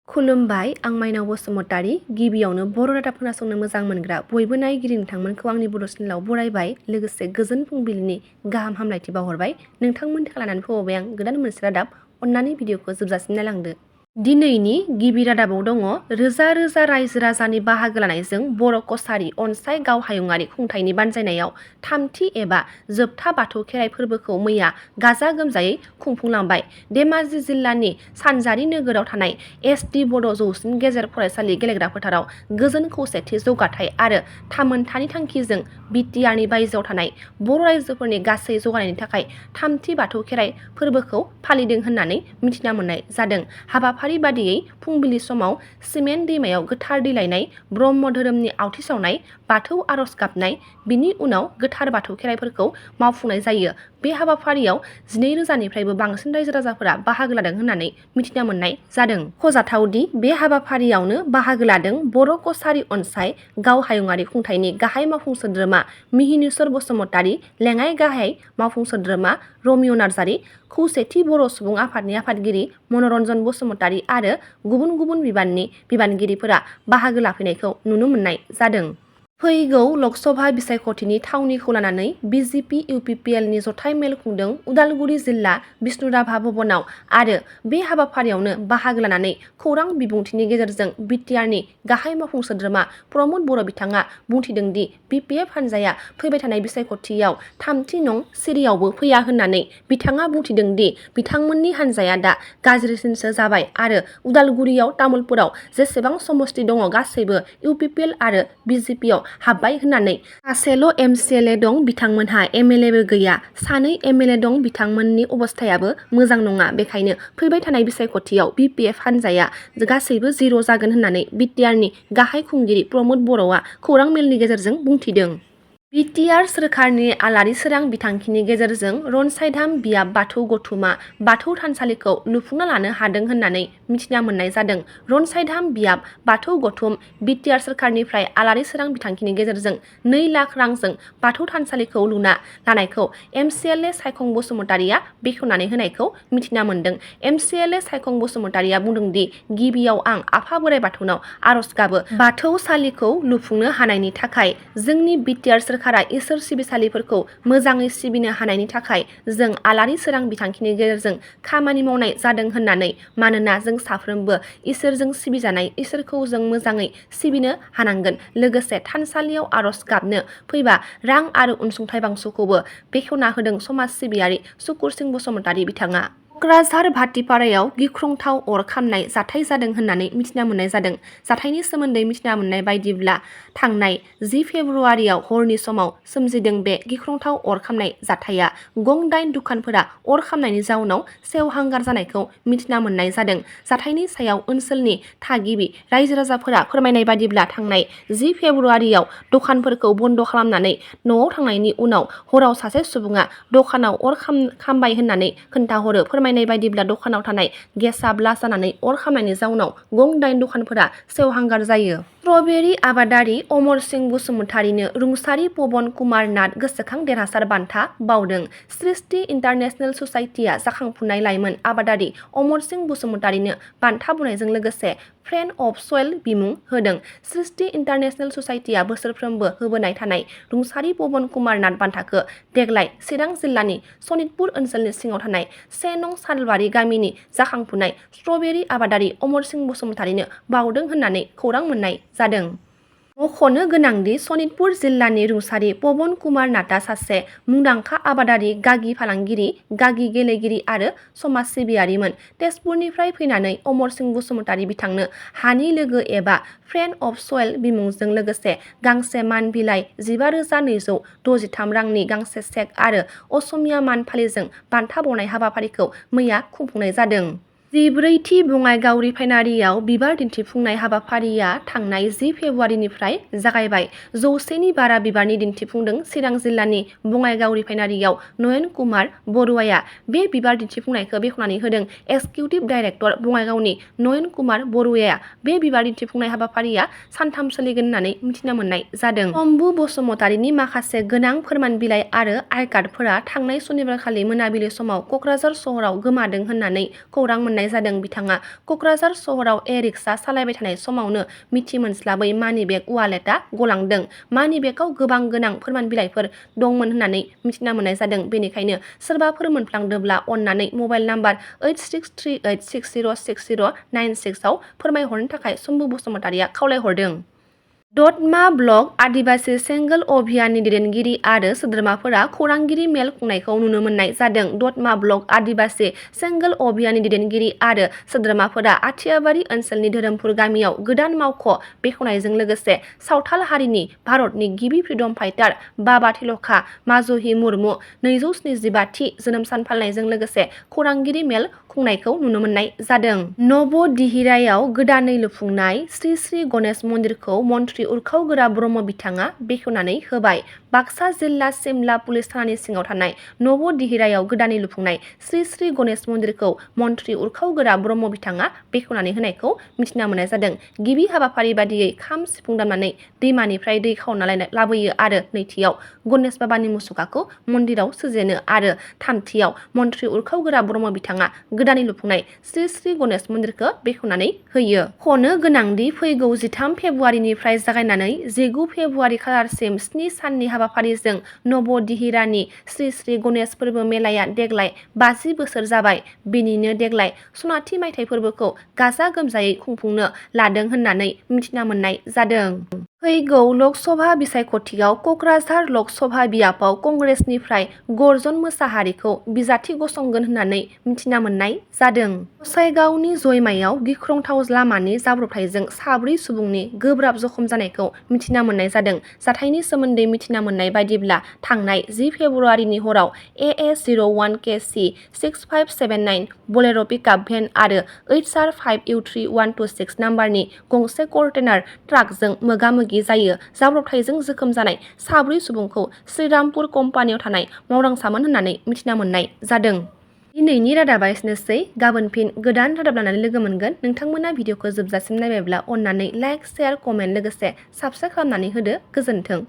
खुलुमबाय, आं माइनाव बसुमतारी। गिबियावनो बर' रादाब खोनासंनो मोजां मोनग्रा बयबो नायगिरि नोंथांमोनखौ आंनि बड' चेनेलाव बरायबाय। लोगोसे गोजोन फुंबिलिनि गाहाम हामलायथि बावहरबाय। नोंथांमोननि थाखाय लानानै फैबावबाय आं गोदान मोनसे रादाब। अन्नानै भिडिअखौ जोबजासिम नायलांदो। दिनैनि गिबि रादाबाव दङ रोजा रोजा रायजो राजानि बाहागो लानायजों बर' कछारी अनसाय गाव हायुङारि खुंथायनि बानजायनायाव थामथि एबा जोबथा बाथौ खेराइ फोरबोखौ मैया गाजा गोमजायै खुंफुंलांबाय। धेमाजि जिल्लानि सानजारि नोगोराव थानाय एस.डी. बड' जौसिन गेजेर फरायसालि गेलेग्रा फोथाराव गोजोन खौसेथि जौगाथाय आरो थामोनथानि थांखिजों बि.टि.आर.नि बायजोआव थानाय बर' रायजोफोरनि गासै जौगानायनि थाखाय थामथि बाथौ खेराइ फोरबोखौ फालिदों होननानै मिथिना मोननाय जादों। हाबाफारि बादियै फुंबिलि समाव सिमेन्ट दैमायाव गोथार दै लायनाय, ब्रह्म धोरोमनि आवथि सावनाय, बाथौ आरज गाबनाय, बिनि उनाव गोथार बाथौ खेराइफोरखौ मावफुंनाय जायो। बे हाबाफारियाव 12,000निफ्रायबो बांसिन रायजो राजाफोरा बाहागो लादों होननानै मिथिना मोननाय जादों। मख'जाथावदि बे हाबाफारियावनो बाहागो लादों बर' कछारी अनसाय गाव हायुङारि खुंथायनि गाहाय मावफुं सोद्रोमा मिहिनीश्वर बसुमतारी, लेङाइ गाहाय मावफुं सोद्रोमा रमिय' नार्जारी, खौसेथि बर' सुबुं आफादनि आफादगिरि मनरन्जन बसुमतारी आरो गुबुन गुबुन बिबाननि बिबानगिरिफोरा बाहागो लाफैनायखौ नुनो मोननाय जादों। फैगौ लकसभा बिसायख'थिनि थावनिखौ लानानै बि.जे.पि. इउ.पि.पि.एल.नि जथाइ मेल खुंदों उदालगुरि जिल्ला बिष्णुराभा भवनाव आरो बे हाबाफारियावनो बाहागो लानानै खौरां बिबुंथिनि गेजेरजों बि.टि.आर.नि गाहाय मावफुं सोद्रोमा प्रमद बर' बिथाङा बुंथिदोंदि बि.पि.एफ. हान्जाया फैबाय थानाय बिसायख'थियाव थामथि नं सिरियावबो फैया होननानै बिथाङा बुंथिदोंदि बिथांमोननि हान्जाया दा गाज्रिसिनसो जाबाय आरो उदालगुरियाव तामुलपुराव जेसेबां समस्ति दङ गासैबो इउ.पि.पि.एल. आरो बि.जे.पि.आव हाबबाय होननानै। सासेल' एम.सि.एल.ए. दं, बिथांमोनहा एम.एल.ए.बो गैया। सानै एम.एल.ए. दं, बिथांमोननि अबस्थायाबो मोजां नङा। बेखायनो फैबाय थानाय बिसायख'थियाव बि.पि.एफ. हान्जाया गासैबो जिर' जागोन होननानै बि.टि.आर.नि गाहाय खुंगिरि प्रमद बर'आ खौरां मेलनि गेजेरजों बुंथिदों। बि.टि.आर. सोरखारनि आलारि सोरां बिथांखिनि गेजेरजों रनसायधाम बियाब बाथौ गौथुमा बाथौ थानसालिखौ लुफुंना लानो हादों होननानै मिथिना मोननाय जादों। रनसायधाम बियाब बाथौ गौथुम बि.टि.आर. सोरखारनिफ्राय आलारि सोरां बिथांखिनि गेजेरजों 2 लाख रांजों बाथौ थानसालिखौ लुना लानायखौ एम.सि.एल.ए. सायखं बसुमतारीया बेखेवनानै होनायखौ मिथिना मोनदों। एम.सि.एल.ए. सायखं बसुमतारीया बुंदोंदि गिबियाव आं आफा बोराइ बाथौनाव आरज गाबो बाथौसालिखौ लुफुंनो हानायनि थाखाय। जोंनि बि.टि.आर. सोरखारा इसोर सिबिसालिफोरखौ मोजाङै सिबिनो हानायनि थाखाय जों आलारि सोरां बिथांखिनि गेजेरजों खामानि मावनाय जादों होननानै। मानोना जों साफ्रोमबो इसोरजों सिबिजानाय, इसोरखौ जों मोजाङै सिबिनो हानांगोन। लोगोसे थानसालियाव आरज गाबनो फैबा रां आरो अनसुंथाइ बांस'खौबो बेखेवना होदों समाज सिबियारि सुकुरसिं बसुमतारी बिथाङा। क'क्राझार भाटिपारायाव गिख्रंथाव अर खामनाय जाथाय जादों होननानै मिथिना मोननाय जादों। जाथायनि सोमोन्दै मिथिना मोननाय बायदिब्ला थांनाय 10 फेब्रुवारियाव हरनि समाव सोमजिदों बे गिख्रंथाव अर खामनाय जाथाया। गं 8 दुखानफोरा अर खामनायनि जाउनाव सेवहांगार जानायखौ मिथिना मोननाय जादों। जाथायनि सायाव ओनसोलनि थागिबि रायजो राजाफोरा फोरमायनाय बादिब्ला थांनाय 10 फेब्रुवारियाव दखानफोरखौ बन्द' खालामनानै न'आव थांनायनि उनाव हराव सासे सुबुङा दखानाव अर खामबाय होननानै खोन्थाहरो। फोरमायनाय बायदिब्ला दखानाव थानाय गेसआ ब्लास्ट जानानै अर खामनायनि जाउनाव गं 8 दखानफोरा सेवहांगार जायो। स्ट्रबेरी आबादारि अमरसिं बसुमतारीनो रुंसारि पवन कुमार नाथ गोसोखां देरहासार बान्था बावदों। सृष्टि इन्टारनेशनेल ससाइटिया जाखांफुनाय लाइमोन आबादारि अमरसिं बसुमतारीनो बान्था बावनायजों लोगोसे फ्रेन्ड अफ सइल बिमुं होदों। सृष्टि इन्टारनेशनेल ससाइटिया बोसोरफ्रोमबो होबोनाय थानाय रुंसारि पवन कुमार नाथ बान्थाखौ देग्लाय चिरां जिल्लानि सनितपुर ओनसोलनि सिङाव थानाय 1 नं सालबारि गामिनि जाखांफुनाय स्ट्रबेरी आबादारि अमरसिं बसुमतारीनो बावदों होननानै खौरां मोननाय जादों। मख'नो गोनांदि सनितपुर जिल्लानि रुंसारि पवन कुमार नाथआ सासे मुंदांखा आबादारि, गागि फालांगिरि, गागि गेलेगिरि आरो समाज सिबियारिमोन। तेजपुरनिफ्राय फैनानै अमरसिं बसुमतारी बिथांनो हानि लोगो एबा फ्रेन्ड अफ सइल बिमुंजों लोगोसे गांसे मान बिलाइ 15,263 रांनि गांसे चेक आरो असमिया मान फालिजों बान्था बावनाय हाबाफारिखौ मैया खुंफुंनाय जादों। 14थि बङाइगाव रिफाइनारियाव बिबार दिन्थिफुंनाय हाबाफारिया थांनाय 10 फेब्रुवारिनिफ्राय जागायबाय। 100नि बारा बिबारनि दिन्थिफुंदों चिरां जिल्लानि बङाइगाव रिफाइनारियाव नयन कुमार बरुवाया। बे बिबार दिन्थिफुंनायखौ बेखेवनानै होदों एक्जिकिउटिभ डाइरेक्टर बङाइगावनि नयन कुमार बरुवाया। बे बिबार दिन्थिफुंनाय हाबाफारिया सानथाम सोलिगोन होननानै मिथिना मोननाय जादों। शम्भु बसुमतारीनि माखासे गोनां फोरमान बिलाइ आरो आइ कार्डफोरा थांनाय सनिबारखालि मोनाबिलि समाव क'क्राझार सहराव गोमादों होननानै खौरां मोननाय मोननाय जादों। बिथाङा क'क्राझार सहराव रिक्सा सालायबाय थानाय समावनो मिथि मोनस्लाबै मानि बेग वालेटआ गलांदों। मानि बेगआव गोबां गोनां फोरमान बिलाइफोर दंमोन होननानै मिथिना मोननाय जादों। बेनिखायनो सोरबाफोर मोनफ्लांदोंब्ला अन्नानै मबाइल नाम्बार 8638606096 आव फोरमायहरनो थाखाय शम्भु बसुमतारिया खावलायहरदों। दतमा ब्लक आदिबासि सेंगोल अभियाननि दैदेनगिरि आरो सोद्रोमाफोरा खौरांगिरि मेल खुंनायखौ नुनो मोननाय जादों। दतमा ब्लक आदिबासि सेंगोल अभियाननि दैदेनगिरि आरो सोद्रोमाफोरा आथियाबारि ओनसोलनि धोरोमपुर गामियाव गोदान मावख' बेखेवनायजों लोगोसे सावथाल हारिनि भारतनि गिबि फ्रिडम फाइटार बाबा तिलका माझहि मुर्मु 275थि जोनोम सान फालिनायजों लोगोसे खौरांगिरि मेल खुंनायखौ नुनो मोननाय जादों। नबदिहिरायाव गोदानै लुफुंनाय श्री श्री गणेश मन्दिरखौ मन्त्रि उरखावगोरा ब्रह्म बिथाङा बेखेवनानै होबाय। बाक्सा जिल्ला सिमला पुलिस थानानि सिङाव थानाय नबदिहिरायाव गोदानै लुफुंनाय श्री श्री गणेश मन्दिरखौ मन्त्रि उरखावगोरा ब्रह्म बिथाङा बेखेवनानै होनायखौ मिथिना मोननाय जादों। गिबि हाबाफारि बादियै खाम सिफुं दामनानै दैमानिफ्राय दै खावना लाबोयो आरो नैथियाव गणेश बाबानि मुसुखाखौ मन्दिराव सोजेनो आरो थामथियाव मन्त्रि उरखावगोरा ब्रह्म बिथाङा गोदानै लुफुंनाय श्री श्री गणेश मन्दिरखौ बेखेवनानै होयो। खनो गोनांदि फैगौ 13 फेब्रुवारिनिफ्राय जागायनानै 19 फेब्रुवारि खालारसिम 7 साननि हाबाफारिजों नबदिहिरानि श्री श्री गणेश फोरबो मेलाया देग्लाय 50 बोसोर जाबाय। बेनिनो देग्लाय सनाथि मायथाइ फोरबोखौ गाजा गोमजायै खुंफुंनो लादों होननानै मिथिना मोननाय जादों। फैगौ लकसभा बिसायख'थियाव क'क्राझार लकसभा बियाबाव कंग्रेसनिफ्राय गर्जन मोसाहारिखौ बिजाथि गसंगोन होननानै मिथिना मोननाय जादों। गसाइगावनि जयमायाव गिख्रंथाव लामानि जाब्रबथायजों 4 सुबुंनि गोब्राब जखम जानायखौ मिथिना मोननाय जादों। जाथायनि सोमोन्दै मिथिना मोननाय बायदिब्ला थांनाय 10 फेब्रुवारिनि हराव AA01KC 6579 बलेर' पिकआप भेन आरो HR5U3126 नाम्बारनि गंसे कन्टेनार ट्राकजों मोगा-मोगि जायो। जाब्रबथायजों जोखोम जानाय 4 सुबुंखौ श्रीरामपुर कम्पानियाव थानाय मावदांसामोन होननानै मिथिना मोननाय जादों। दिनैनि रादाबा एसेनोसै। गाबोन फिन गोदान रादाब लानानै लोगो मोनगोन। नोंथांमोना भिडिअखौ जोबजासिम नायबायब्ला अन्नानै लाइक, शेयार, कमेन्ट लोगोसे साबस्क्राइब खालामनानै होदो। गोजोन्थों।